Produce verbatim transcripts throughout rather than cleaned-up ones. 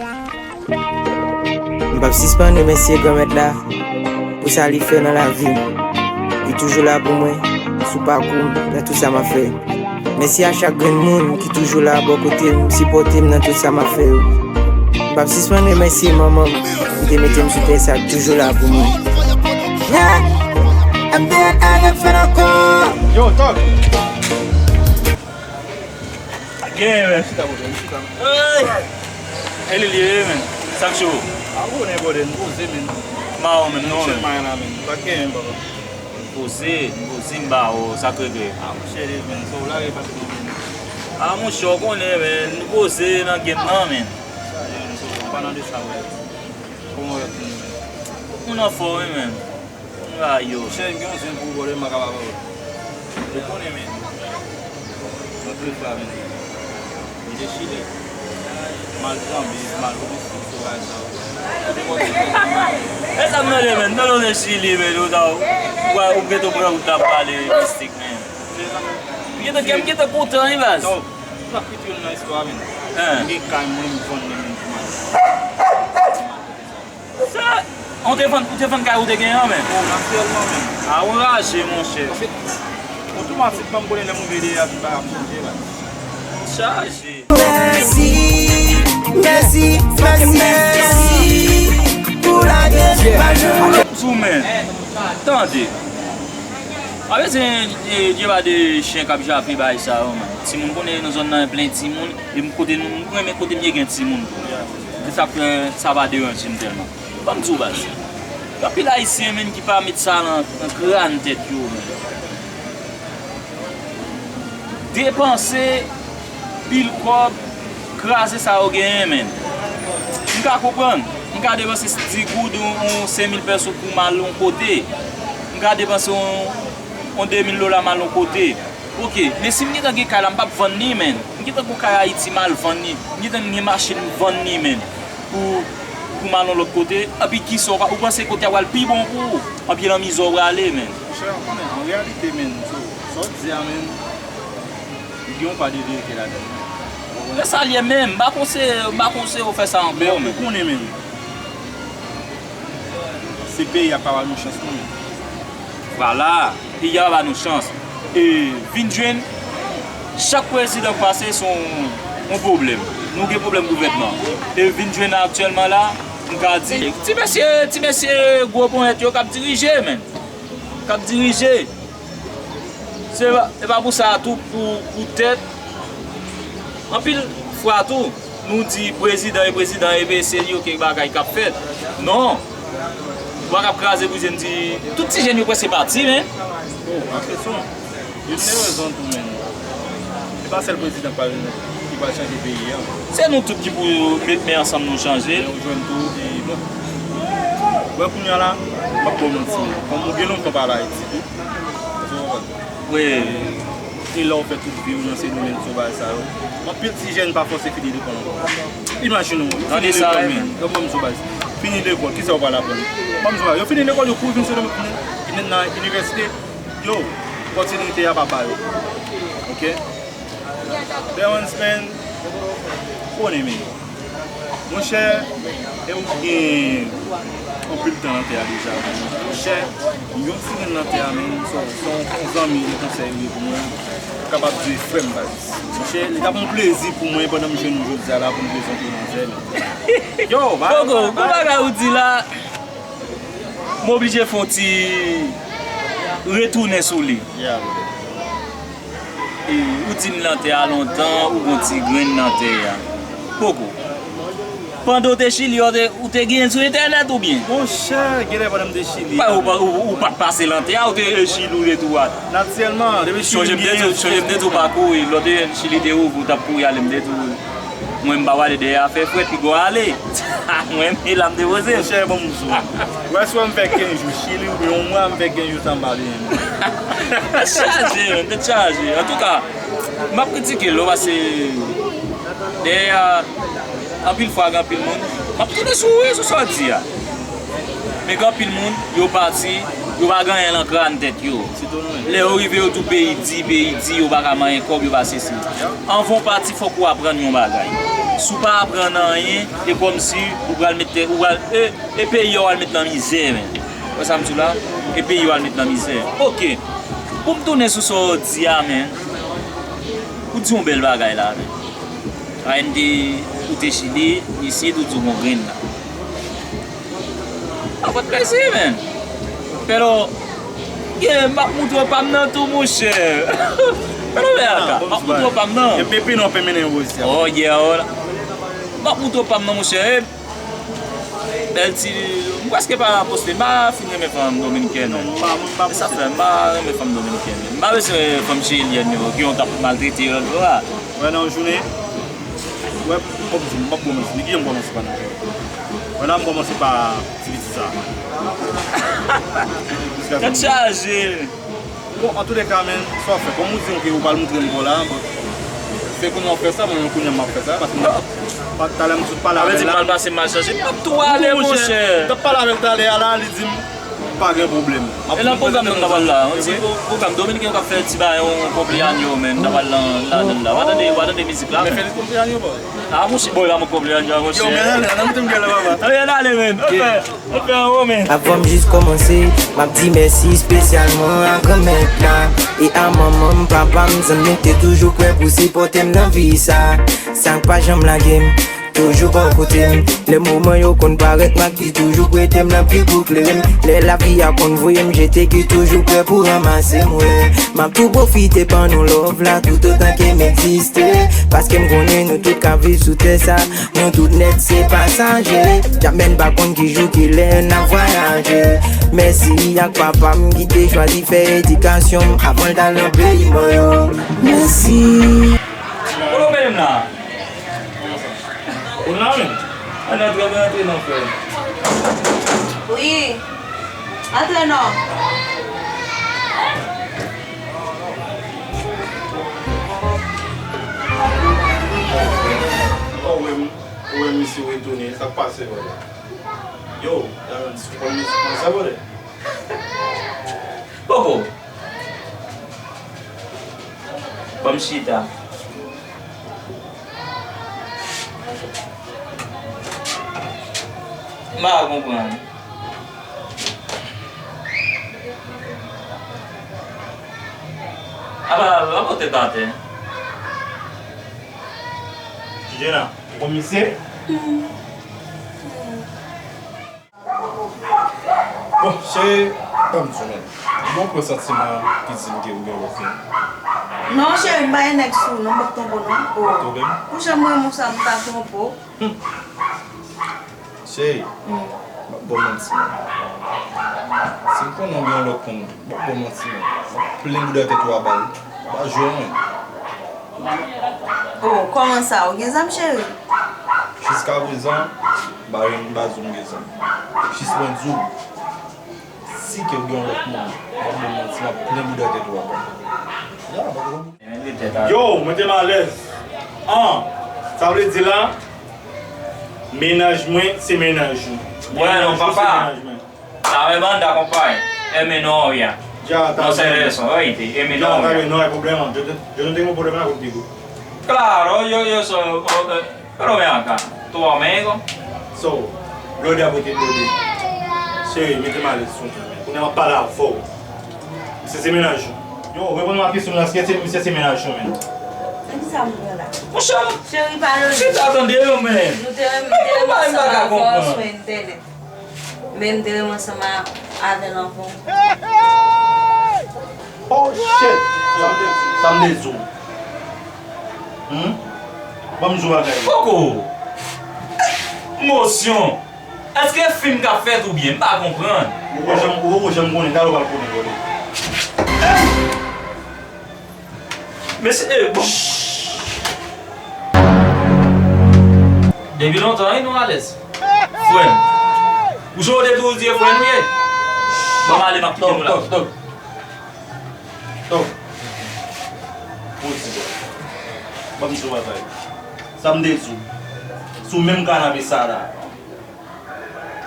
M p ap sispann remèsye Granmèt la pou sa li fè nan lavi m. Li toujou la pou mwen, sou pakou m, nan tout sa m ap fè. Mèsi a chak grenn moun ki toujou la bò kote m, sipòte m nan tout sa m ap fè yo. M p ap sispann remèsye manman m ki te mete m sou tè sa, ki toujou la pou mwen. Yeah, M P N a gen fè ankò. Yo, Tòg. Genyen, men. Chita, bro, chita. Ey! E li l ye, men. Sa k cho? A, ou konnen, brother, m poze, men. M ba ou menm, non, men. Chèf mayen la, men. Pa t genyen, papa. M poze, m poze, m ba ou, sa k regle. A, monchè, men, sa w lage pa t bon, men. A, monchè, ou konnen, men, m poze nan game nan, men. Chaje, men, so, pa nan de sa, wè. Kòman w wè pou nou, men? Moun anfòm, wi, men. Rayo. Chè, m gen yon zen pou ou, brother, m pa ka pa ba ou. Ou konnen, men. Mwen prefere, men. Mwen te Chili. M al Zanbi, m al Domestik, sou bagay sa yo. Ou te konn. E sa m mande, men. Nan nou te Chili, men. Ou ta, ou, ou gentan pran wout la pou ale Domestik, men. M gentan, m gentan kontan, wi, baz. Non, m ap kite youn nan istwa, men. Hein. M gen kay mwen, m vann li, men, pou mwen. Sa, ou te vann, ou te vann kay ou te genyen an, men? O, natirèlman, men. A, ou anraje, monchè. Paske, otomatikman, m konnen lè m rive dèyè a, tout bagay ap chanje, la. Chaje. Mèsi, mèsi, mèsi, mèsi pou lage imaj ou. Sou men, tande. Ape se, e, djeba de chen k ap jape bagay sa yo, man. Timoun konnen nan zòn nan plen timoun. E m kote nou, m renmen kote m ye gen timoun tou. Se sa k fè sa pa deranje m tèlman. Ban m di w baz. Gen anpil Ayisyen, menm, ki pa met sa nan, nan kràn tèt yo, menm. Depanse pil kòb, kraze sa yo genyen, menm. M ka konprann. M ka depanse dis goud, yon, yon senk mil pèso pou m al yon kote. M ka depanse yon, yon de mil dola m al yon kote. Oke, men si m gentan gen kay la, m p ap vann li, menn. M gentan gon kay Ayiti, m al vann li. M gentan gen machin, m vann li, menn. Pou, pou m al yon lòt kote. Epi kisa w pa, ou panse kote a pral pi bon pou ou? Anpil nan mizè w prale, menn. Monchè, ou konnen, an reyalite, menn, so, sa w di a, menn, li gen yon pa de verite ladan l. Lè sa l ye menm, m pa konseye, m pa konseye w fè sa ankò, menn. Men ou konnen, menn. Se peyi a pa ba nou chans, non, menn. Vwala. Peyi a pa ba nou chans. E vin jwenn, chak prezidan k pase se yon, yon pwoblèm. Nou gen pwoblèm gouvènman. E vin jwenn aktyèlman la, m ka di, ti mesye, ti mesye gwo ponyèt yo k ap dirije, menn. K ap dirije. Se pa, se pa pou sa tou, pou, poutèt, anpil fwa tou, nou di prezidan e prezidan, epi se li yo ke bagay k ap fèt. Non. Ou pa ka ap kraze brize m di, tout ti jèn yo prèske pati, men. Oh, attention. Yo te rezon tou, men. Se pa sèl prezidan k pral, ki pral chanje peyi a. Se nou tout ki pou met men ansanm nou chanje l. Men ou jwenn tou, e bon. Wè kounye a la, m ap ba w manti. Kòm ou gen lontan pa al Ayiti tou. Wi. E lè w fè tout vi w nan se domèn sovaj sa yo. Anpil ti jèn pa fòse fini lekòl ankò. Imajine w, ou fini lekòl, men. Yo ban m sovaj. Fini lekòl, kisa w pral aprann? Ban m sovaj. Yo fini lekòl, yo kouri vin se domèn, vin nan inivèsite. Yo, opòtinite a pa ba yo. Oke? Terrence, man, konnen, men. Monchè, e ou gen anpil tan nan tè a deja. Monchè, yon ti grenn nan tè a, men, se, se yon zanmi de konsèy li pou mwen. Kapab di frè m, baz. Monchè, li t ap yon plezi pou mwen pandan m jwenn ou jodi a la pou m prezante w manzè, men. Yo, ba, Poko, ba, gon bagay ou di la, m oblije fè yon ti retounen sou li. Yeah, bro. E, ou di m nan tè a lontan, ou gon ti grenn nan tè a. Poko. Pandan w te Chili, ou te, ou te gen sou entènèt oubyen? Monchè, genlè pandan m te Chili. Ou, ou, ou pa t pase nan tè a, ou te, e, Chili ou te tou a. Natirèlman, depi Chili m te tou, Chili m te tou pa kouri, lè w te Chili te ouvri, ou t ap kouri ale, m te tou. Mwen, m pa prale dèyè afè frèt, piga w ale. Mwen, e la m te poze. Monchè, ban m di w. Wè, si w wè m fè kenz jou Chili, oubyen yon mwa, m fè kenz jou sa m pa vini. Tèt chaje, men, tèt chaje. Antouka, m ap kritike l, non, paske dèyè a, anpil fwa, gen anpil moun. M ap tounen sou, wi, sou sa w di a. Men gen anpil moun, yo pati, yo pa gen anyen nan kràn tèt yo. Lè yo rive, yo di w peyi di, peyi di, yo pa ka manyen kòb, yo pa sesi. Anvan w pati, fòk ou aprann yon bagay. Si w pa aprann anyen, e kòmsi ou pral met tè, ou pral, e, e peyi a w al met nan mizè, men. Wè sa m di w la? E peyi a w al met nan mizè. Oke. Pou m tounen sou sa w di a, men. Ou di yon bèl bagay la, men. A N T, ou te Chili, isit, ou di w gon grenn la. Sa fè plezi, men. Pero, yeah, m ap moutre w pa m nan tou, monchè. Pero, men, aka, m ap moutre w pa m nan. E pepi non pe mennen yo isi a. Oh, yeah, oh, la. M ap moutre w pa m nan, monchè. E, bèl ti, m prèske pa poste, m pa fin renmen fanm dominikèn, non. E sa fè, m pa renmen fanm dominikèn. M pa bezwen fanm chilièn yo, ki yon t ap maltrete yo, la. Wè, nan yon jounen, wè, m p ap di, m p ap kòmanse, men kijan m kòmanse pa nan. Wè, la, m kòmanse pa ti piti sa. Tèt chaje. Bon, antoulèka, men, sa w fè, kòm ou di m ke ou pral moutre m kò la, bon, se kounye a w fè sa, mwen menm kounye a m ap fè sa, paske m pa, talè m sot pale avè l la. Sa vle di m mal pase, m mal chanje, m ap tou ale, monchè. M t ap pale avè l talè a la, li di m, pa gen pwoblèm. E nan pwogram nan n t ap al la, yon ti pwogram dominiken k ap fè ti bagay, yon konpleanyo, men, n t ap al nan, ladan l la. W a tande, w a tande mizik la, men. Men fè li konpleanyo, bò. A, monchè, bò, la, mwen konpleanyo, monchè. Yo, men ale, ann moute m gen la, papa. Ann ale, men. Oke. Oke, anwo, men. Avan m jis kòmanse, m ap di mèsi espesyalman a Granmèt la. E a manman m, papa m, zanmi m ki te toujou prè pou sipòte m nan vi sa. Sa k pa janm lage m. Toujou bò kote m. Lè moman yo konn parèt, m ak li toujou prete m lanpi pou klere m. Lè lavi a konn voye m jete, ki toujou prè pou ranmase m, wi. M ap tou pwofite ban nou love la, toutotan ke m egziste. Paske m konnen nou tout k ap viv sou tè sa, nou tout nèt se pasaje. Jamè n pa konn ki jou, ki lè n ap vwayaje. Mèsi ak papa m ki te chwazi fè edikasyon m avan l t al nan peyi mò yo. Mèsi. Kote w mennen m la? Ou la menm? Ann antre, ann antre non, frè. Wi. Antre non. Ou wè m, ou wè misye retounen, sa k pase, frè? Yo, Darren, ou konn misye kòman sa, brother? Poko. Ban m chita. M pa konprann. Apa, apa w tèt atè? Jena, ou konn misye? Bon, cheri, ban m di w, men. Bon, m pran santiman ki di m ke ou gen lòt moun. Non, cheri, m pa gen nèg sou, non, m p ap twonpe w, non. Oh. Twonpe m? Ou janm renmen w sa, m ta twonpe w. Hmm. Cheri, m p ap ba w manti, non. Si m konnen w gen yon lòt moun, m p ap ba w manti, non. M ap plen bouda tèt ou a bal. M pa jwe, non. Oh, kòman sa? Ou gen zam, cheri? Jiskaprezan, m pa janm, m pa janm gen zam. Jis mwen di w, si ke w gen yon lòt moun, m ap ba w manti, m ap plen bouda tèt ou a bal. Ya, pa gen pwoblèm. Yo, mwen te malèz. An, sa vle di la, mennaj mwen, se mennaj ou. Wè, non, papa. Mennaj ou, se mennaj mwen. La me banda, compadre. E mi novia. Ya, no se de eso, oíste, es mi novia. Ya, está bien, no hay problema. Yo no tengo problema contigo. Claro, yo, yo soy, oh, eh, pero ven acá, tu amigo. So, blode ap rete blode. Cheri, mete m alèz sou mwen. Kounye a m ap pale avè w. Misye se mennaj ou. Yo, reponn mwen kesyon m nan, èske se, misye se mennaj ou, men? Nan ki sa m pran la? Monchè, cheri, pa lòt. Chita tande yo, men. Nou te renmen, te renmen ansanm avan sou entènèt. Men m te renmen ansanm a, avè l anvan. Oh shit! Sa m te, sa m te di w. Hmm? Ban m di w bagay. Poko! Mosyon! Èske fim k ap fèt oubyen? M pa konprann. Ou poko janm, ou poko janm konnen, talè w pral konnen, brother. Mesye, eh, bon. Depi lontan, wi, nou alèz. Frè m. Ou sonje w te toujou di e frè nou ye? Ban m ale, m ap kite nou la. Stop, stop, stop. Stop. Poti bò. Ban m di w bagay. Sa m te di w. Sou menm kanape sa la.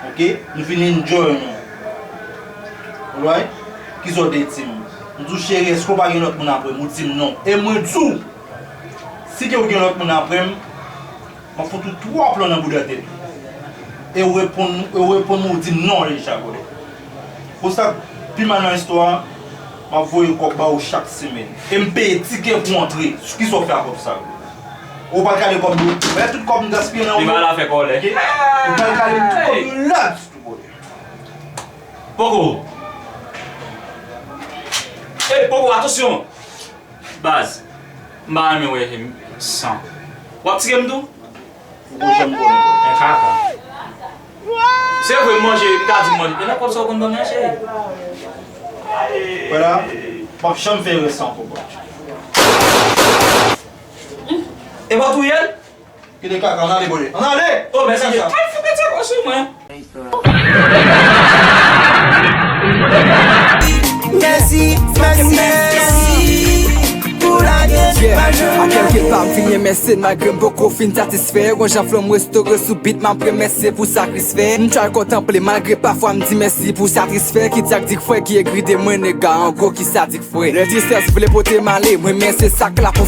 Ok? Nou fin enjoy nou. Alright? Kisa w te di m? M di w, cheri, èske w pa gen lòt moun apre m? Ou di m non. E mwen di w, si ke w gen lòt moun apre m, M ap fout ou twa plon nan bouda tèt ou. E ou reponn, e ou reponn mwen, ou di m non, Richard Collet. Pou sa k pi mal nan istwa a, m ap voye kòb ba ou chak semèn. E m peye tikè pou antre. Kisa w fè ak kòb sa yo? Ou pral kale kòb yo. Wè tout kòb m gaspiye nan ou yo. Li pa la fè kòlè. Ok? Ou pral kale m tout kòb yo la, Richard Collet. Poko. Ey, Poko, atansyon! Baz, m pa renmen wè san. W ap tire m tou? Ou ko janm konnen. Men kaka. Se vre, m manje, m ka di m manje. Men nan kòb sa w konn ban m manje. Wè la, m p ap janm fè erè sa ankò, bro. E pa w touye l? Kite kaka, ann ale, bro. Ann ale! Oh, mèsi. Kaka. Al fou pete kò sou mwen. Mèsi, mèsi, mèsi pou lagè. Yeah, a kèlke pa m fin renmen se malgre m poko fin satisfè. Gon jan flanm restore sou beat, m ap remèsye pou sa Kris fè. M try kontanple malgre pafwa m di mèsi pou sa Kris fè. Ki di ak dik frè ki egri de mwen, nega, an gwo ki sadik frè. Lè tristès vle pote m ale, mwen men se sa k la pou